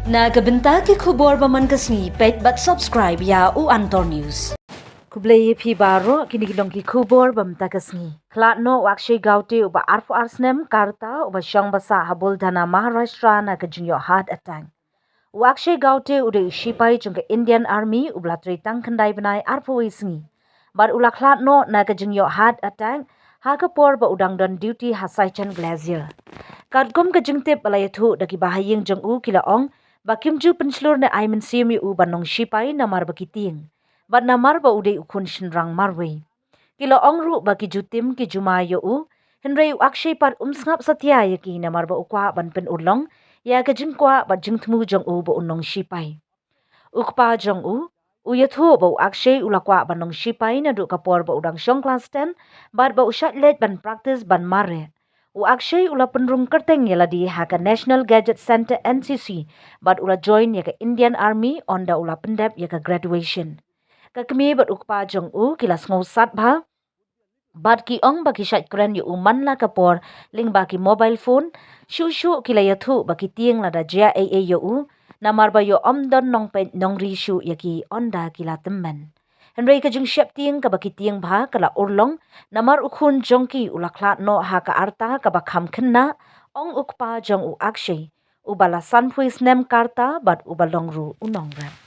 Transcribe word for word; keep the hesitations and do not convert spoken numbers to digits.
Na ka bynta ki khubor ba man ka sngi, peit bad subscribe ïa u Antor News. Khublei ïa phi baroh, kine ki long ki khubor ba mynta ka sngi. Khlad noh u Akshay Gowte uba arphew ar snem ka rta uba shong ba sah ha Buldhana, Maharashtra na ka jingïoh heart attack. U Akshay Gowte u dei u shipai jong ka Indian Army uba la trei tang khyndai bnai arphew wei sngi. Bad u la khlad noh na ka jingïoh heart attack ha ka por ba u dang don duty ha Siachen Glacier. Katkum ka jingtip ba la ïathuh da ki bahaïing jong u ki la ong ba kim ju pynshlur ne ai mynsiem ïa u ban long shipai namar ba ki tieng. Bad namar ba u dei u khun shynrang marwei. Ki la ong ruh ba ki ju tim ki jumai ïa u, hynrei u Akshay pat um sngap satia ïa ki namar ba u kwah ban pynurlong ïa ka jingkwah bad jingthmu jong u ba un long shipai. U kpa jong u, u ïathuh ba u Akshay u la kwah ban long shipai naduh ka por ba u dang shong klas ten, bad ba u shait leit ban practice ban mareh. U Akshay u la pynrung kyrteng ïa lade ha ka National Cadet Centre, N C C, bad u la join ïa ka Indian Army ynda u la pyndep ïa ka graduation. Ka kmie bad u kpa jong u ki la sngewsat bha bad ki ong ba ki shait kren ïa u man la ka por lyngba ki mobile phone. Shuh shuh ki la ïathuh ba ki tieng lada jia ei ei ïa u, namar ba ïoh ym don nongpeit nongri shuh ïa ki ynda ki la tymmen. Hynrei ka jingsheptieng kaba ki tieng bha ka la urlong namar u khun jong ki u la khlad noh ha ka rta kaba kham khynnah, ong u kpa jong u Akshay, uba la sanphew snem ka rta bad uba long ruh u nongrep.